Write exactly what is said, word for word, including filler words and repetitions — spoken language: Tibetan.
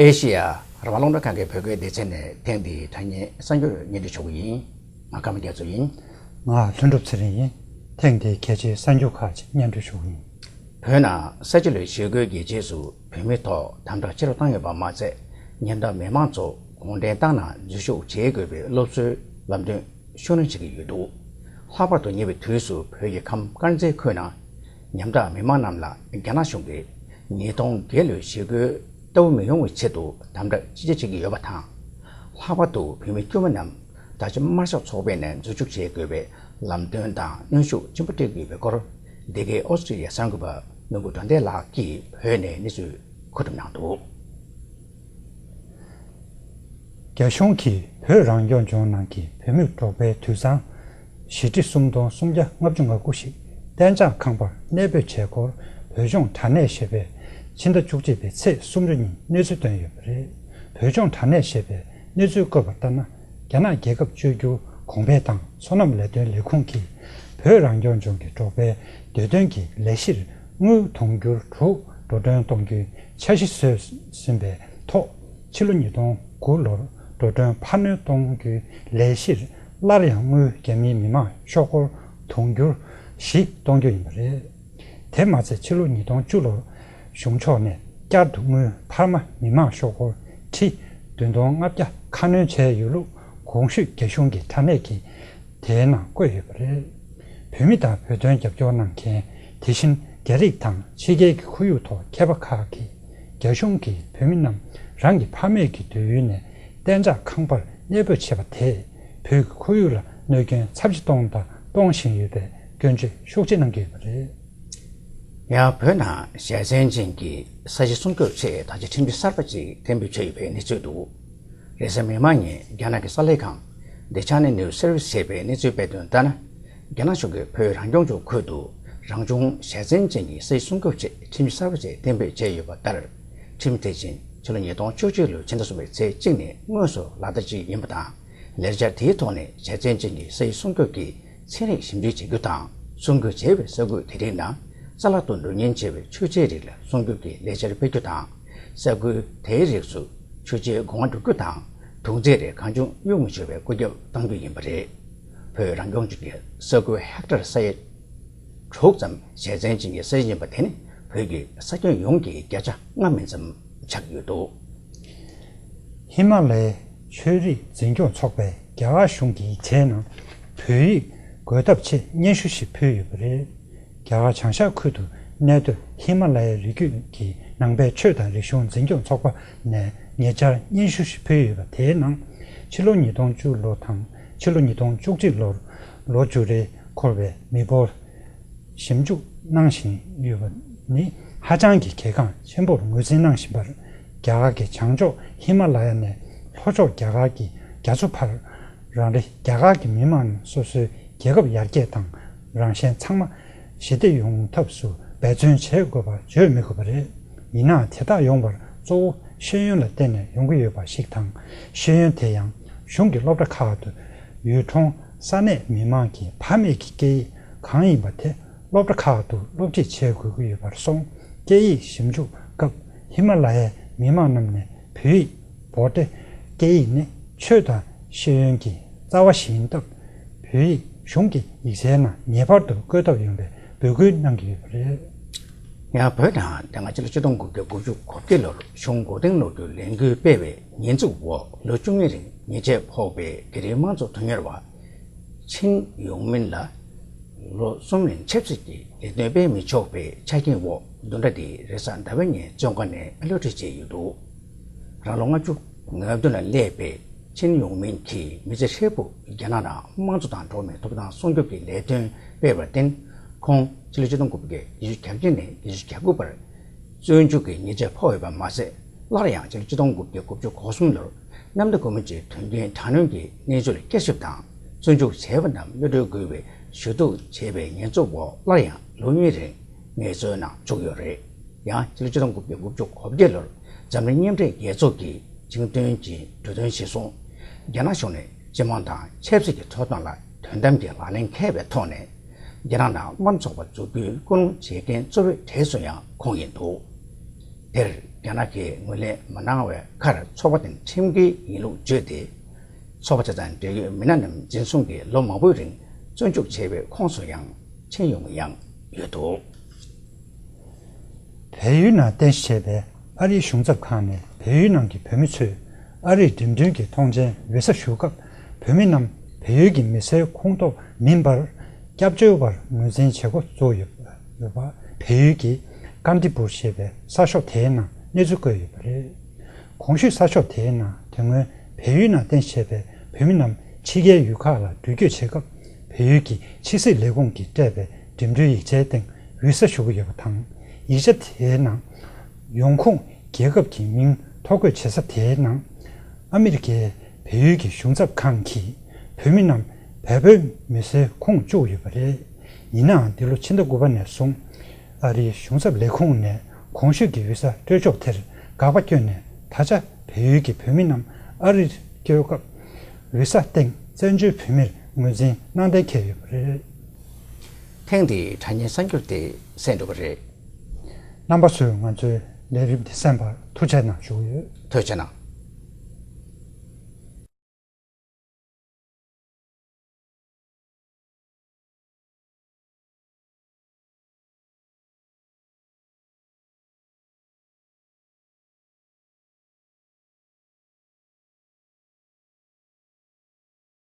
ཨེ་ཤི་ཡ་རང་དབང་རླུང་འཕྲིན་ཁང་གི་བོད་སྐད་སྡེ་ཚན་ནས་ཐེངས་འདིའི་དྲ་བརྙན་གསར་འགྱུར་སྙན་སྒྲོན་ཞུ་གི་ཡིན། ང་ཀརྨ་རྒྱ་མཚོ་ཡིན། ང་ལྷུན་གྲུབ་ཚེ་རིང་ཡིན། ཐེངས་འདིའི་གལ་ཆེའི་གསར་འགྱུར་ཁག་ཅིག་སྙན་སྒྲོན་ཞུ་གི་ཡིན། བོད་ནང་ས་བྱི་ལོའི་ཞི་རྒོལ་གྱི་རྗེས་སུ་བོད་མིའི་ཐོག་དམ་དྲག་ཆེ་རུ་བཏང་ཡོད་པ་མ་ཚད། ཉམ་ཐག་མི་མང་ཚོ་གུང་ཁྲན་ཏང་ནང་འཛུལ་ཞུགས་བྱེད་དགོས་པའི་སློབ་གསོའི་ལམ་སྟོན་ཤུགས་སྣོན་བྱེད་ཀྱི་ཡོད་འདུག་ལྷག་པར་དུ་ཉེ་བའི་དུས་སུ་བོད་ཀྱི་ཁམས་དཀར་མཛེས་ཁུལ་ནང་ཉམ་ཐག་མི་མང་རྣམས་ལ་རྒྱ་ནག་གཞུང་གིས་ཉིས་སྟོང་བརྒྱད་ལོའི་ཞི་རྒོལ་ལྟ་བུ་མི་ཡོང་བའི་ཆེད་དུ་དམ་དྲག་ཅི་ཆེ་བྱེད་ཀྱི་ཡོད་པ་དང་། ལྷག་པར་དུ་བོད་མི་དཀྱུས་མ་རྣམས་ད་ཆ་དམར་ཤོག་ཚོགས་པའི་ནང་འཛུལ་ཞུགས་བྱེད་དགོས་པའི་ལམ་སྟོན་དང་གནོན་ཤུགས་ཆེན་པོ་སྤྲད་ཀྱི་ཡོད་པའི་སྐོར། འདི་གའི་ཨོ་སི་ཀྲི་ཡའི་གསར་འགོད་པ་ནོར་བུ་དགྲ་ལྡན་ལགས་ཀྱིས་བོད་ནས་གནས་ཚུལ་མཁོ་སྒྲུབ་གནང་འདུག་རྒྱ་གཞུང་གིས་བོད་རང་སྐྱོང་ལྗོངས་ནང་གི་བོད་མིའི་འབྲོག་པའི་དུད་ཚང་བཞི་ཁྲི་སུམ་སྟོང་སུམ་བརྒྱ་ལྔ་བཅུ་ང་དགུ་ཞིག་གཏན་འཇགས་ཁང་པར་གནས་སྤོས་བྱས་སྐོར། བོད་ལྗོངས་དྲ་གནས་ཞེས་པས་ཕྱི་ཟླ་བཅུ་གཅིག་པའི་ཚེས་སུམ་ཅུ་ཉིན་གནས་ཚུལ་བཏོན་ཡོད་པ་རེད། བོད་ལྗོངས་དྲ་གནས་ཞེས་པས་གནས་ཚུལ་བཀོད་པ་ལྟར་ན། རྒྱ་ནག་རྒྱལ་ཁབ་བཅོས་བསྒྱུར་གོང་འཕེལ་དང་སོ་ནམ་ལས་དོན་ལས་ཁུངས་ཀྱིས་བོད་རང་སྐྱོང་ལྗོངས་ཀྱི་འབྲོག་པའི་སྡོད་དོན་གྱི་ལས་གཞིར་དངུལ་དུང་ཕྱུར་དྲུག་འགྲོ་གྲོན་གཏོང་རྒྱུའི་འཆར་གཞི་བཟོས་ཟིན་པའི་ཐོག་ཕྱི་ལོ་ཉིས་སྟོང་དགུ་ལོར་འགྲོ་གྲོན་འཕར་སྣོན་གཏོང་རྒྱུའི་ལས་གཞིར་སླར་ཡང་དངུལ་རྒྱ་མིའི་མི་མང་ཤོག་སྒོར་དུང་ཕྱུར་བཞི་གཏོང་རྒྱུ་ཡིན་པ་རེད། དེ་མ་ཚད་ཕྱི་ལོ་ཉིས་སྟོང་བཅུ་ལོར་གཞུང་ཕྱོགས་ནས་བསྐྱར་དུ་དངུལ་འཕར་མ་མི་མང་ཤོག་སྒོར་ཁྲི་བདུན་སྟོང་ལྔ་བརྒྱ་ཁ་སྣོན་བྱས་ཡོད་ལུགས་གོང་ཞུས་རྒྱ་གཞུང་གི་དྲ་གནས་ཀྱིས་དེའི་ནང་བཀོད་ཡོད་པ་རེད། བོད་མི་དང་བོད་དོན་རྒྱབ་སྐྱོར་གནང་མཁན། དེ་བཞིན་རྒྱ་རིགས་དང་ཕྱི་རྒྱལ་གྱི་ཁོར་ཡུག་ཐོག་མཁས་པ་ཁག་གིས་རྒྱ་གཞུང་གིས་བོད་མི་རྣམས་རང་གི་ཕ་མེས་ཀྱི་སྡོད་ཡུལ་ནས་གཏན་འཇགས་ཁང་པར་གནས་སྤོས་བྱས་པ་དེས་བོད་ཀྱི་ཁོར་ཡུག་ལ་གནོད་སྐྱོན་ཚབས་ཆེ་གཏོང་དང་གཏོང་བཞིན་ཡོད་པའི་སྐྱོན་བརྗོད་ཤུགས་ཆེ་གནང་གི་ཡོད་པ་རེད། ཡང་བོད་ནང་ཞལ་འཛེམ་ཅན་གྱི་ས་གཞི་སྲུང་སྐྱོབ་ཆེད་ད་ཆ་ཁྲིམས་གཞི་གསར་པ་ཅིག་གཏན་འབེབས་བྱས་ཡོད་པའི་གནས་ཚུལ་འདུག་རེས་གཟའ་མིག་དམར་ཉིན་རྒྱ་ནག་གི་གསར་ལས་ཁང་The China News Service ཞེས་པས་གནས་ཚུལ་སྤེལ་དོན་ལྟར་ན། རྒྱ་ནག་གཞུང་གིས་བོད་རང་སྐྱོང་ལྗོངས་ཁུལ་དུ་རང་བྱུང་ཞལ་འཛེམ་ཅན་གྱི་ས་གཞི་སྲུང་སྐྱོབ་ཆེད་ཁྲིམས་གཞི་གསར་པ་ཅིག་གཏན་འབེབས་བྱས་ཡོད་པ་ལྟར། ཁྲིམས་དེ་བཞིན་ཕྱི་ལོ་ཉིས་སྟོང་བཅུ་གཅིག་ལོའི་ཕྱི་ཟླ་གསུམ་པའི་ཚེས་གཅིག་ནས་དངོས་སུ་ལག་བསྟར་བྱེད་ཀྱི་ཡིན་པ་དང་། ལས་འཆར་དེའི་ཐོག་ནས་ཞལ་འཛེམ་ཅན་གྱི་ས་གཞི་སྲུང་སྐྱོབ་ཀྱི་ཚན་རིག་ཞིབ་འཇུག་བྱེད་རྒྱུ་དང་། སྲུང་སྐྱོབ་བྱས་པའི་ས་ཁུལ་དེ་རིགས་ནང་རྩ་བརླག་ཏུ་འགྲོ་ཉེན་ཆེ་བའི་ཆོས་ཆས་རིགས་ལ་སྲུང་སྐྱོབ་ཀྱི་ལས་འཆར་སྤེལ་རྒྱུ་དང་། ས་ཁུལ་དེའི་རིགས་སུ་ཆོས་ཆས་གོང་མ་འགྲོ་རྒྱུ་དང་། དུག་རྫས་རིགས་གང་བྱུང་གཡུག་མི་ཆོག་པའི་བཀོད་ཁྱབ་གཏང་རྒྱུ་ཡིན་པ་རེད། བོད་རང་སྐྱོང་ལྗོངས་ཀྱི་ས་ཁུལ་ཧེག་ཊར་ས་ཡ་དྲུག་ཙམ་ཞལ་འཛེམ་ཅན་གྱི་ས་ཡ་ཡིན་པ་དེ་ནི་བོད་ཀྱི་ས་ཁྱོན་ཡོངས་ཀྱི་བརྒྱ་ཆ་ལྔ་མིན་ཙམ་ཆགས་ཡོད་འདུག་ཧི་མ་ལ་ཡའི་ཆོས་རིག་འཛིན་སྐྱོང་ཚོགས་པས་རྒྱ་གར་གཞུང་གི་ཡིག་ཆའི་ནང་བོད་ཡིག་འགོད་ཐབས་ཆེད་སྙན་ཞུ་ཞིག་ཕུལ་ཡོད་པ་རེད། རྒྱ་གར་བྱང་ཤར་ཁུལ་དུ་གནས་སྡོད་ཧི་མ་ལ་ཡའི་རི་རྒྱུད་ཀྱི་ནང་པའི་ཆོས་དང་རིག་གཞུང་འཛིན་སྐྱོང་ཚོགས་པ་ནས་ཉེ་ཆར་སྙན་ཞུ་ཞིག་ཕུལ་ཡོད་པ་དེའི་ནང་། ཕྱི་ལོ་ཉིས་སྟོང་བཅུ་ལོ་དང་ཕྱི་ལོ་ཉིས་སྟོང་བཅུ་གཅིག་ལོར་ལོ་བཅུ་རེ་འཁོར་བའི་མི་འབོར་ཞིབ་འཇུག་གནང་བཞིན་ཡོད་པ་ནི་ཧ་ཅང་གི་གལ་འགངས་ཆེན་པོར་ངོས་འཛིན་གནང་བཞིན་པར། རྒྱ་གར་གྱི་བྱང་ཕྱོགས་ཧི་མ་ལ་ཡ་ནས་ལྷོ་ཕྱོགས་རྒྱ་གར་གྱི་རྒྱ་མཚོ་བར་རང་རེ་རྒྱ་གར་གྱི་མི་དམངས་རྣམས་སོ་སོའི་རྒྱལ་ཁབ་ཡར་རྒྱས་དང་རང་གཞན་ཚང་མ་ཞི་བདེ་ཡོང་ཐབས་སུ་འབད་བརྩོན་བྱེད་དགོས་པ་བརྗོད་མི་དགོས་པ་རེད། ཡིན་ནའང་དེ་དག་ཡོང་བར་གཙོ་བོ་ཤེས་ཡོན་ལ་བརྟེན་ནས་ཡོང་གི་ཡོད་པ་ཞིག་དང་། ཤེས་ཡོན་དེ་ཡང་གཞུང་གི་སློབ་གྲྭ་ཁག་ཏུ་ཡུལ་གྲོང་ས་གནས་མི་དམངས་ཀྱི་ཕ་མེས་ཀྱི་སྐད་ཡིག་གང་ཡིན་པ་དེ་སློབ་གྲྭ་ཁག་ཏུ་སློབ་ཁྲིད་བྱེད་དགོས་ཀྱི་ཡོད་པར་སོང་། སྐད་ཡིག་ཞིབ་འཇུག་སྐབས་ཧི་མ་ལ་ཡའི་མི་དམངས་རྣམས་ནས་བོད་ཡིག་བྷོ་ཊི་སྐད་ཡིག་ནི་ཆོས་དང་ཤེས་ཡོན་གྱི་རྩ་བ་ཞིག་ཡིན་སྟབས། བོད་ཡིག་གཞུང་གི་ཡིག་ཆའི་ནང་ངེས་པར་དུ་བཀོད་ཐབས་ཡོང་བའི་འབོད་སྐུལ་གནང་གི་ཡོད་པ་རེད། ཡང་བོད་ནང་དེ་སྔ་ཕྱི་ལོ་ཆིག་སྟོང་དགུ་བརྒྱ་དགུ་བཅུ་གོ་བརྒྱད་ལོར་གཞུང་མགོ་རྟིང་སློག་རྒྱུའི་ལས་འགུལ་སྤེལ་བའི་ཉེས་འཛུགས་འོག་ལོ་བཅུ་གཉིས་རིང་ཉེས་ཆད་ཕོག་པའི་རྒྱ་རིགས་དམངས་གཙོ་དོན་གཉེར་བ་ཆིན་ཡུང་མིན་ལ་ལོ་གསུམ་རིང་ཆབ་སྲིད་ཀྱི་ལས་དོན་སྤེལ་མི་ཆོག་པའི་ཆ་རྐྱེན་འོག་བདུན་ཕྲག་འདིའི་རེས་གཟའ་ཟླ་བའི་ཉིན་བཙོན་ཁང་ནས་གློད་གྲོལ་བྱས་ཡོད་འདུག་རང་ལོ་ལྔ་བཅུ་ང་བདུན་ལ་སླེབས་པའི་ཆིན་ཡུང་མིན་གྱིས་མི་ཚེ་ཧྲིལ་པོ་རྒྱ་ནག་ནང་དམངས་གཙོ་དང་འགྲོ་བ་མིའི་ཐོབ་ཐང་སྲུང་སྐྱོབ་ཀྱི་ལས་དོན་སྤེལ་བར་བརྟེན། ཁོང་ཕྱི་ལོ་ཆིག་སྟོང་དགུ་བརྒྱ་བརྒྱད་ཅུ་གྱ་བརྒྱད་ནས་བརྒྱད་ཅུ་གྱ་དགུ་བར་བཙོན་འཇུག་གི་ཉེས་ཆད་ཕོག་ཡོད་པ་མ་ཟད། སླར་ཡང་ཕྱི་ལོ་ཆིག་སྟོང་དགུ་བརྒྱ་དགུ་བཅུ་གོ་གསུམ་ལོར་གནམ་བདེ་སྒོ་མོ་ཆེའི་དོན་རྐྱེན་དྲག་གནོན་གྱི་གནས་ཚུལ་བསྐྱར་ཞིབ་དང་། བཙོན་འཇུག་བྱས་པ་རྣམས་གློད་གྲོལ་དགོས་པའི་ཞུ་གཏུག་བྱས་པའི་ཉེས་འཛུགས་འོག་སླར་ཡང་ལོ་གཉིས་རིང་ངལ་རྩོལ་ནང་བཅུག་ཡོད་རེད། ཡང་ཕྱི་ལོ་ཆིག་སྟོང་དགུ་བརྒྱ་དགུ་བཅུ་གོ་བརྒྱད་ལོར་འཛམ་གླིང་མཉམ་འབྲེལ་རྒྱལ་ཚོགས་ཀྱི་ཆིང་ཏོན་གྱི་གྲོས་དོན་གཞིར་བཟུང་། རྒྱ་ནག་གཞུང་ནས་སྤྱི་དམངས་དང་ཆབ་སྲིད་ཀྱི་འགྲོ་སྟངས་ལ་དོན་དམ་གྱི་ལག་ལེན་འཁེལ་བའི་ཐོག་ནས། རྒྱ་ནག་ནང་དམངས་ཚོགས་པ་འཛུགས་སྐྲུན་སྐུལ་སློང་བྱེད་མཁན་གཙོ་བོའི་གྲས་སུ་ཡང་ཁོང་ཡིན་འདུག་དེར་ རྒྱ་ནག་གིས་ངོས་ལེན་མ་གནང་བའི་ཁར་ཚོགས་པ་དེ་ཁྲིམས་འགལ་ཡིན་ལུགས་བརྗོད་དེ། ཚོགས་པ་དེ་དང་འབྲེལ་ཡོད་མི་སྣ་རྣམས་འཛིན་བཟུང་གིས་ལོ་མང་པོའི་རིང་བཙོན་འཇུག་བྱས་པའི་ཁོངས་སུ་ཡང་ཕྱིན་ཡོང་གི་ཡང་ཡོད་འདུག། བལ་ཡུལ་ནང་རྟེན་གཞི་བྱས་པའི་ཨ་རིའི་གཞུང་ཚབ་ཁང་ནས་བལ་ཡུལ་ནང་གི་བོད་མི་ཚོས་ཨ་རིར་འགྲིམ་འགྲུལ་གྱི་ཐོངས་མཆན་ཝི་ས་ཞུ་སྐབས། བོད་མི་རྣམས་བལ་ཡུལ་གྱི་མི་སེར་ཁོངས་གཏོགས་མིན་པར་སྐྱབས་བཅོལ་བར་ངོས་འཛིན་བྱེད་འགོ་བཙུགས་ཡོད་པ་བལ་ཡུལ་གྱི་ཀམ་ཏི་པུར་ཞེས་པའི་གསར་ཤོག་དེའི་ནང་གནས་ཚུལ་བཀོད་ཡོད་པ་རེད། གོང་ཞུས་གསར་ཤོག་དེའི་ནང་དེ་སྔོན་བལ་ཡུལ་ནང་རྟེན་གཞི་བྱས་པའི་བོད་མི་རྣམས་ཕྱི་རྒྱལ་ཡུལ་ཁག་ལ་འགྲུལ་སྐྱོད་བྱེད་སྐབས། བལ་ཡུལ་གྱི་ཕྱི་སྲིད་ལས་ཁུངས་ཀྱིས་སྤྲད་པའི་འགྲིམ་འགྲུལ་ཡིག་ཆའི་སྟེང་ཝི་ས་ཞུ་གི་ཡོད་པ་དང་། ཡིག་ཆ་དེའི་ནང་ཡོང་ཁུངས་རྒྱལ་ཁབ་ཀྱི་མིང་ཐོ་འགོད་བྱེད་ས་དེའི་ནང་ཨ་མི་རི་ཀའི་བལ་ཡུལ་གྱི་གཞུང་ཚབ་ཁང་གིས་བོད་མི་རྣམས་བལ་པོའི་མི་སེར་ཁོངས་བཅུག་ཡོད་པ་རེད། ཡིན་ནའང་འདི་ལོ་ཕྱི་ཟླ་དགུ་པ་ནས་བཟུང་ཨ་རིའི་གཞུང་ཚབ་ལས་ཁུངས་ནས་གོང་ཞུས་ཀྱི་ཝི་ས་སྤྲོད་ཕྱོགས་དེར་དགག་པ་བསྐྱོན་ནས། ད་ཆ་བལ་ཡུལ་གྱི་བོད་མི་རྣམས་ཨ་རིར་སྐྱོད་སྐབས་ཝི་ས་སྟེང་བཙན་བྱོལ་བོད་མིར་ངོས་འཛིན་གནང་གཏན་འཁེལ་ཡོད་པ་རེད། ཐེངས་འདིའི་དྲ་བརྙན་གསར་འགྱུར་དེ་གསན་གྲུབ་པ་རེད། རྣམ་པ་ཚོས་ང་ཚོའི་ལས་རིམ་དེ་གསན་པར་ཐུགས་རྗེ་གནང་ཞུ་གི་ཡོད། ཐུགས་རྗེ་གནང་།